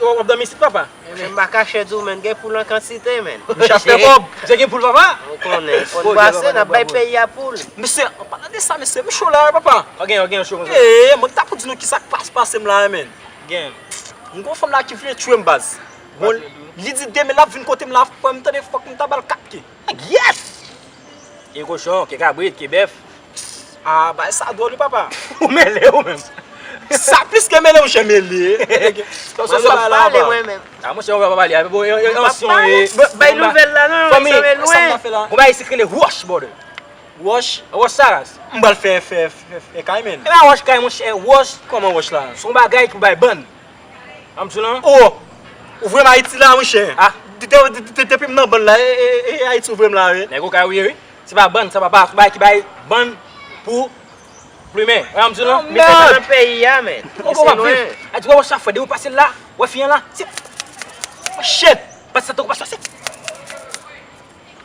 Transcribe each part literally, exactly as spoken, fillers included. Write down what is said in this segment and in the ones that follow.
W ap dòmi isit, papa? Mwen m pa kache di w, men gen poul an kantite, men. Misye ap fè kòb. Misye gen poul, papa? Ou konnen, fò n brase, n ap bay peyi a poul. Mesye, an palan de sa, mesye, m cho la, wi, papa. Ou gen, ou gen cho konsa. Ee, mwen ta pou di nou kisa k pas-, pase m la, men. Gen. M gon fanm la ki vle tchwe m, baz. Bon, li di demen l ap vin kote m la, fò m tande, fòk m ta ba l kat ke. Yes! Ke kochon, ke kabrit, ke bèf. Ah, bay sa dwòl, wi, papa. Ou mele, ou menm. Sa plis ke mele, monchè, mele. Mwen pa pale, mwen menm. Ah, monchè, ou pa pale. Bon, e, e, ansyon, e. Bay nouvèl la, non, sa rele lwen. Bon, bay, se rele wòch, brother. Wòch? Wòch sa ras. M pral fè, fè, fè, fè kay, men. E pa wòch kay, monchè, wòch. Kòman wòch la? Se yon bagay pou bay bann. Ann di w lan? Oh! Ou voye m Ayiti la, monchè. Ah. De-, de-, de-, de-, depi m nan bann la, e, e, e, e Ayiti ou voye m la, wi. Nèg okay, wi, wi. Se pa bann, sa papa, se yon bagay ki bay bann pou plimen. Ann di w lan? Mete sa nan peyi a, men. Ou konpran, viv. A di w wè sa fè, depi w pase la, wè fi an la, se, oh, shit! Pase sa, tankou pase sa, se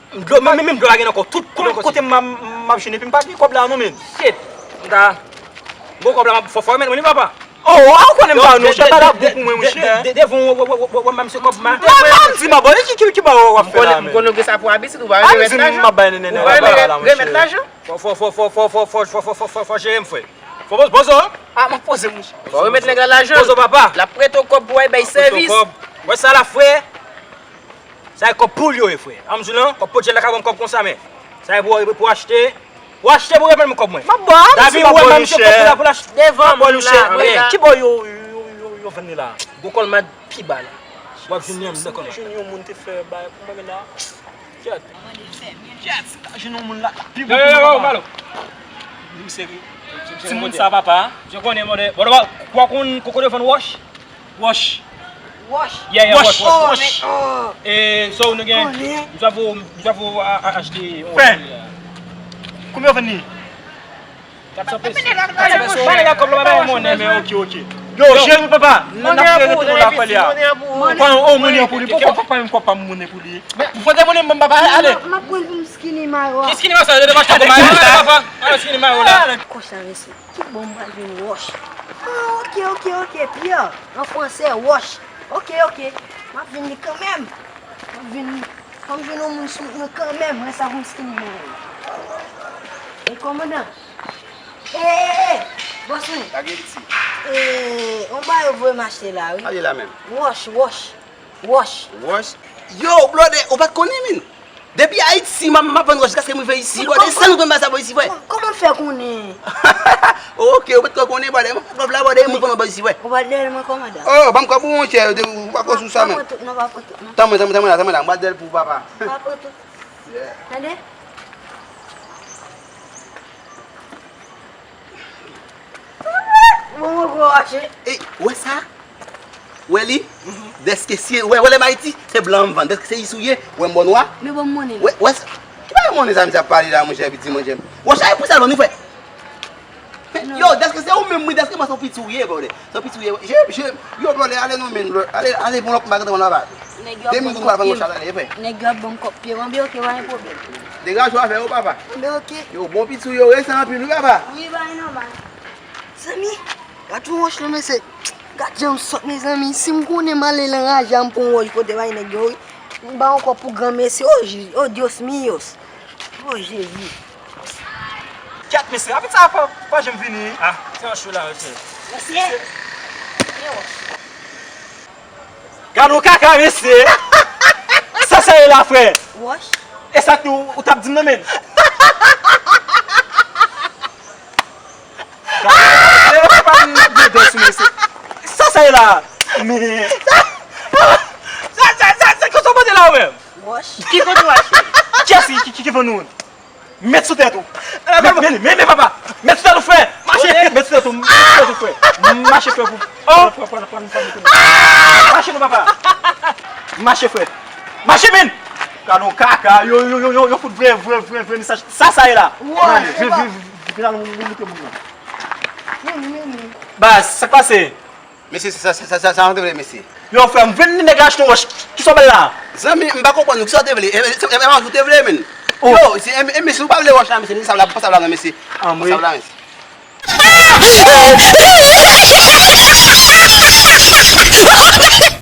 M dlo, men, men, men m dlo pa gen ankò. Tout kote, kote m, m, m ap jwenn epi m pa gen kòb la non, men. Shit. M ta. Bon, kòb la, m ap fò, fò remèt mwen li, papa. Oh, a ou konnen m pa non, chè pa la bouk mwen, monchè. De, de, devan w, w, w, w, w, w, m se kòb ma. M pa di m abòne, ki, ki, ki ba w ap fè la, men. M konnen w gen sa pou abitid, ou pa remèt lajan. Ou pa remèt, remèt lajan. Fò, fò, fò jere m, frè. Fò poz, pozo. A, m ap poze, monchè. Fò remèt nèg la lajan. Pozo, papa. L ap prete w kòb pou w al bay sèvis. Wè sa la, frè. Sa e kòb poul yo ye, frè. An m di w lan, kòb podyèl la ka ban m kòb konsa, men. Sa e pou, pou achte. Pou achte, pou remèt mwen kòb mwen. M ap ba, m di m ap ba w, monchè. Devan m la. Ki bò yo, yo, yo, yo vann li la? Gwo kòl mad pi ba la. W ap jwenn li anndan kòl mad. Jwenn yon moun te fè bay pou mwen la. Kèt. Kèt, ta jwenn yon moun la. Pi bon pou mwen, papa. Yo, yo, yo, Malo. Ti moun sa, papa. Je konnen, mòdè. Bon, ou konn kote yo vann wòch? Wòch. Wòch? Yeah, yeah, wòch, wòch, wòch. E, so, nou gen, nou ta vo, nou ta vo a, a, achte yon wòch. Frè, konbyen w vann li? Kat san peso. Kat san peso. Ba nèg la kòb la, ba yo monnen, men ok, ok. Yo, jere papa. N ap rete nou la, frè li a. Monnen pou ou. Ou pa yon monnen pou li. Pou, pou, pou, pou, pou monnen pou li. Fò de monnen, papa, ale. M ap pran pou m skinny mayo a. Ki skinny mayo sa? Yo te mache tankou mayo la, papa. Ala skinny mayo la. Kòch la, mesye. Ki bò m pral jwenn wòch? Ah, ok, ok, ok, Pierre. An fransè, wòch. Ok, ok. M ap jwenn li kanmenm. M ap jwenn li. Fò m jwenn yon moun sou mwen kanmenm. Mwen sa pou m skinny mwen. E kòmandan? E, e, e! Bòs mwen. Lage l ti. E, yon bagay yo voye m achte la, wi. Ale la menm. Wòch, wòch. Wòch. Wòch? Yo, brother, ou pa t konnen, min? Depi Ayiti, m ap, m ap vann wòch jiskaske m rive isi, brother. Sèl moun konn bagay sa bò isi, frè. Kòman w fè konnen? Ok, ou pa t konnen, brother. M ap vann wòch la, brother, e moun konn bagay isi, frè. Ou pa t dèyè mwen, kòmandan? Oh, ban m kòb ou, monchè. Ou pa koz sou sa, men. Pa pran tout, non, pa pran tout, non. Tann mwen, tann mwen, tann mwen la, tann mwen la. M pa t dèyè l pou papa. Pa pran tout. Yeah. Tande? Bon, bon, bon, achte. Ey, ou wè sa? Ou wè li? Dèske si, ou wè, ou wè lè m Ayiti, se blan m vann. Dèske se isi ou ye, ou wè m bò nwa. Men bon, m monnen. Wè, wè sa? Ki bagay monnen sa misye ap pale la, monchè, piti monchè? Wòch la e pou sa l vann wi, frè. Yo, dèske se ou menm, wi, dèske mwen se yon piti ou ye, brother. Se yon piti ou ye, je, je, yo, brother, ale non, men, ale, ale, bon, lòt bagay, bon, laba. Nèg yo ap ban m kòb pye m. Nèg yo ap ban m kòb pye m, anben, ok, pa gen pwoblèm. Degaje w avè yo, papa. Anben, ok. Yo, bon piti ou yo, resan anpil, wi, papa. Wi, bay nòmal. Zanmi, gad yon wòch la, mesye. Gad jan m sòt, mezanmi. Si m konnen m ale nan raje a, m pran yon wòch kote bay nèg yo, wi. M ba yon kòb pou granmesi. Oh, je-, oh, Dios míos. Oh, Jezi. Kèt, mesye, apit sa pa, pa janm vini. Ah, se yon cho la, mesye. Mesye. Yon wòch. Gad yon kaka, mesye! Sa sa ye la, frè? Wòch. E sa tou, ou t ap di m nan, men. Gad, e pa m nan dòs, mesye. Sa sa ye la? Men. Sa, sa, sa, sa, kisa w pote la, ou menm? Wòch. Ki kote w achte? Kiyès ki, ki, ki, ki vann ou? Met sou tèt ou. Met, men, men, men, papa. Met sou tèt ou, frè. Mache. Met sou tèt ou. Met sou tèt ou, frè. Mache, frè, pou. Oh. Pran, pran, pran, pran, pran. Mache, non, papa. Mache, frè. Mache, men. Gad yon kaka. Yo, yo, yo, yo, yo fout vre, vre, vre, vre mesaj. Sa, sa ye la. Vin, vin, vin, vin, vin, vin, vin, vin, vin. Baz, sa k pase? Mesye, sa, sa, sa, sa, sa, sa w te vle, mesye? Yo, frè m, vin nèg la achte yon wòch. Kisa w ba l la? Zanmi, m pa konprann ou. Kisa w te vle? E, e, e, e, ou te vle, men. Oh. Yo, se, e, e, mesye, ou pa vle wòch la, mesye. Li sa la, pa sa la, non, mesye. Anmwe. Pa sa la, mesye.